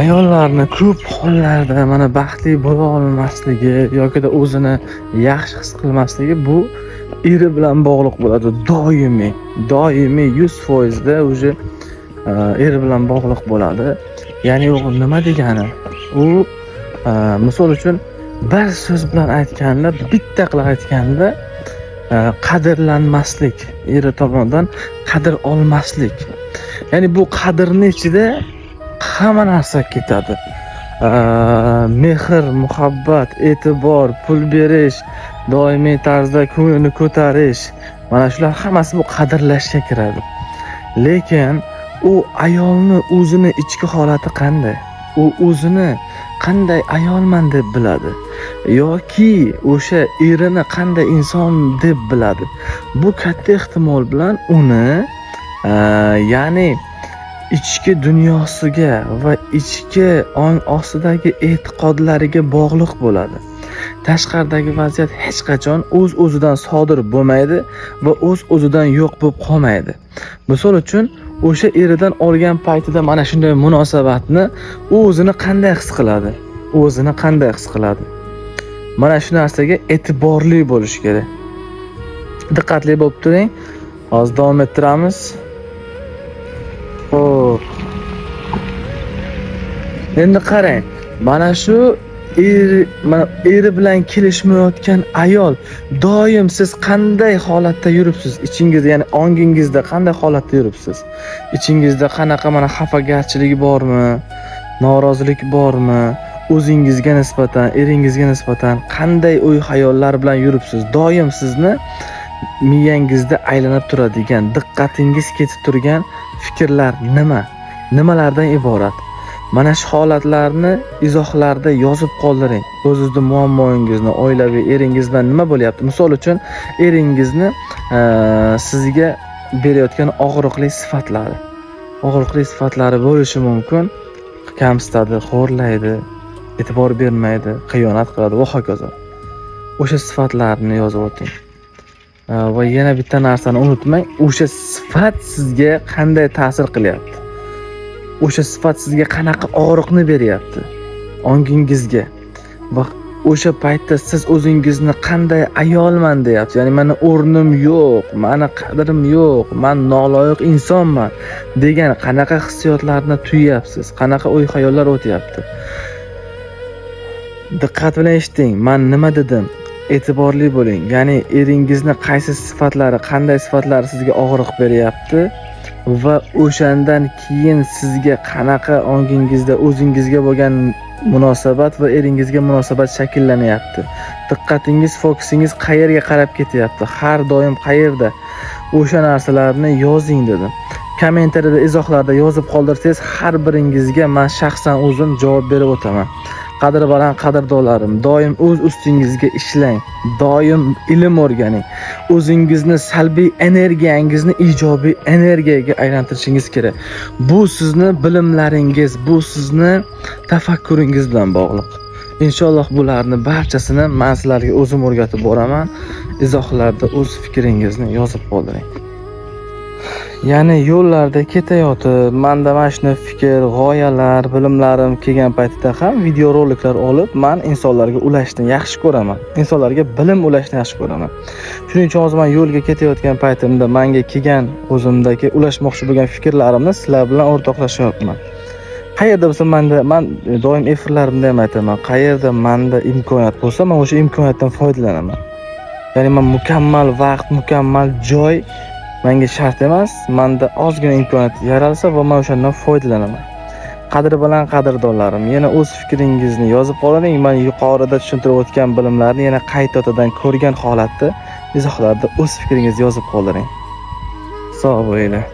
Ayollarni ko'p hollarda mana baxtli bo'la olmasligi yokida o'zini yaxshi his qilmasligi bu eri bilan bog'liq bo'ladi. Doimiy, doimiy 100% da уже eri bilan bog'liq bo'ladi. Ya'ni u nima degani? U misol uchun bir so'z bilan aytganda, bitta qilib aytganda, qadrlanmaslik, eri tomonidan qadr olmaslik. Ya'ni bu qadrni ichida hamma narsa ketadi. Mehr, muhabbat, e'tibor, pul berish, doimiy tarzda ko'nglini ko'tarish, mana shular hammasi bu qadrlashga kiradi. Lekin u ayolni o'zini ichki holati qanday? U o'zini qanday ayolman deb biladi yoki o'sha erini qanday inson deb biladi? Bu katta ehtimol bilan uni ya'ni ichki dunyosiga va ichki ong ostidagi e'tiqodlariga bog'liq bo'ladi. Tashqaridagi vaziyat hech qachon o'z-o'zidan sodir bo'lmaydi va o'z-o'zidan yo'q bo'lib qolmaydi. Misol uchun, o'sha eridan olgan paytida mana shunday munosabatni u o'zini qanday his qiladi? O'zini qanday his qiladi? Mana shu narsaga e'tiborli bo'lish kerak. Diqqatli bo'lib turing. Hozir davom ettiramiz. Xo'p. Endi qarang, mana shu mana eri bilan kelishmayotgan ayol doim siz qanday holatda yuribsiz? Ichingizda, ya'ni ongingizda qanday holatda yuribsiz? Ichingizda qanaqa mana xafagarchilik bormi? Norozilik bormi? O'zingizga nisbatan, eringizga nisbatan qanday o'y-xayollar bilan yuribsiz? Doim sizni miyangizda aylanib turadigan, diqqatingiz ketib turgan fikrlar nima? Nimalardan iborat? Mana shu holatlarni izohlarda yozib qoldiring. O'zizni muammoingizni, oilaviy eringiz bilan nima bo'lyapti? Misol uchun, eringizni sizga berayotgan og'riqli sifatlari. Og'riqli sifatlari bo'lishi mumkin. Kamsitadi, xo'rlaydi, e'tibor bermaydi, xiyonat qiladi va hokazo. O'sha sifatlarni yozib o'ting. Va yana bitta narsani unutmang, o'sha sifat sizga qanday ta'sir qilyapti? O'sha sifat sizga qanaqa og'riqni beryapti ongingizga? Va o'sha paytda siz o'zingizni qanday ayolman deyapsiz? Ya'ni mani o'rnim yo'q, mani qadrim yo'q, man noloyiq insonman degan qanaqa hissiyotlarni tuyapsiz? Qanaqa o'y-xayollar o'tyapti? Diqqat bilan eshiting, man nima dedim? E'tiborli bo'ling. Ya'ni eringizni qaysi sifatlari, qanday sifatlari sizga og'riq beryapti va o'shandan keyin sizga qanaqa ongingizda o'zingizga bo'lgan munosabat va eringizga munosabat shakllanyapti. Diqqatingiz, fokusingiz qayerga qarab ketyapti? Har doim qayerda? O'sha narsalarni yozing dedim. Kommentariyada, izohlarda yozib qoldirsangiz, har biringizga men shaxsan o'zim javob berib o'taman. Qadri baland qadrdonlarim, doim o'z ustingizga ishlang, doim ilm o'rganing. O'zingizni salbiy energiyangizni ijobiy energiyaga aylantirishingiz kerak. Bu sizni bilimlaringiz, bu sizni tafakkuringiz bilan bog'liq. Inshaalloh bularni barchasini men sizlarga o'zim o'rgatib boraman. Izohlarda o'z fikringizni yozib qoldiring. Ya'ni yo'llarda ketayotib, manda mana shunday fikr, g'oyalar, bilimlarim kelgan paytida ham videoroliklar olib, man insonlarga ulashni yaxshi ko'raman. Insonlarga bilim ulashni yaxshi ko'raman. Shuning uchun hozir man yo'lga ketayotgan paytimda menga kelgan o'zimdagi ulashmoqchi bo'lgan fikrlarimni sizlar bilan o'rtoqlashyapman. Qayerda bo'lsa manda, man doim efirlarimda ham aytaman, qayerda manda imkoniyat bo'lsa, man o'sha imkoniyatdan foydalanaman. Ya'ni man mukammal vaqt, mukammal joy menga shart emas, manda ozgina imkoniyat yaralsa va man o'shandan foydalanaman. Qadri bilan qadrdonlarim, yana o'z fikringizni yozib qoldiring. Man yuqorida tushuntirib o'tgan bilimlarni yana qaytadan ko'rgan holatda izohlarda o'z fikringizni yozib qoldiring. Sog' bo'linglar.